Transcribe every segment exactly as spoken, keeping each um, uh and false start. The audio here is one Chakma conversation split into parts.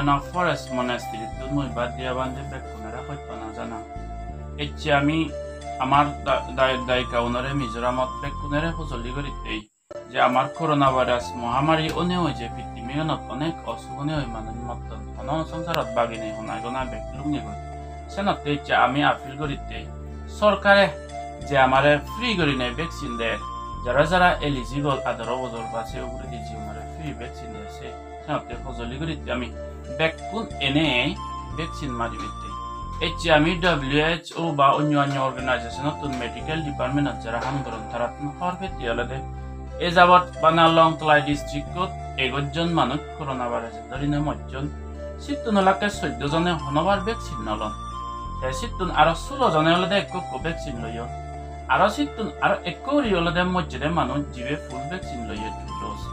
Jana Forest Monastery-ttun mui bad diya bande bekkunore hojpana janang. Ecche ami amar da-, da-, dayika unore Mizoramot bekkunore hojoli gorittei je amar coronavirus mohamari onei je pittimiganot onek osuk onei manuj motton, hono songsarot bagi nei, honai gonai bek luknei goi. Senotte ecche ami appeal gorittei sorkare je amare free gurinei vaccine der, jara jara eligible adaro bojor ba se uguredi je amare free vaccine der se, senotte hojoli guritte ami bekkun enei vaccine maribatte. Ecche ami W H O ba onyo onyo organization-ottun medical department-ot jara ham goron tarattun hobor petti olode e jabot bana Lawngtlai district-ot egoch jon manuj coronavirus-e dhorine mojjon. Sittun olakke soddo jone honobar vaccine no lon. Te sittun aro sulo jone olode ekko ekko vaccine loyon. Aro sittun aro ekko guri olode mojjede manuj jibe full vaccine loye two dose.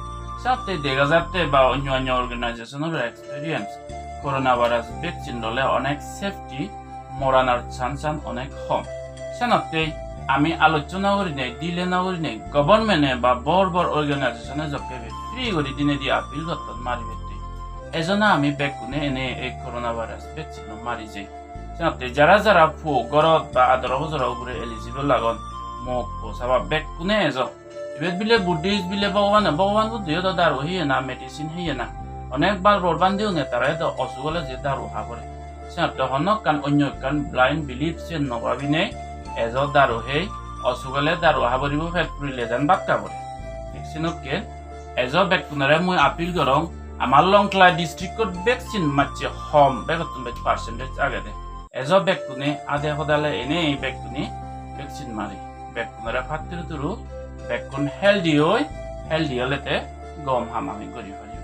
Satte dega jatte ba onyo onyo organization-or experience, coronavirus vaccine lole onek safety, moranor chance-an onek hom. Senotte ami alochona gurinei, dile no gurinei, government-e ba bor bor organization-e jokke be free guri dinedi appeal gotton maribatte. Ejona ami bekkune ene ei coronavirus vaccine-o mari jei. Senotte jara jara puo gorot ba adaro bojoro ugure eligible agon, mok po saba bekkune ejo. Ibet bile Buddhist bile Bhogoban, Bhogoban Buddho yo do daru heye na, medicine heye na. Onek bal bor bhante une tara do osuk ole je daru habore. Senotte honno ekkan onyo ekkan blind belief siyen no bhabinei ejo daru hei, osuk ole daru haboribo, pet purile jen bhat habore. Thik senokke ejo bekkunore mui appeal gorong, amar Lawngtlai district-ot vaccine macche hom, begottun bej percentage agede. Ejo bekkune ade hodale enei bekkune vaccine mari. Bekkunore patturu turu, bekkun healthy oi, healthy olete gom ham ami guri pari.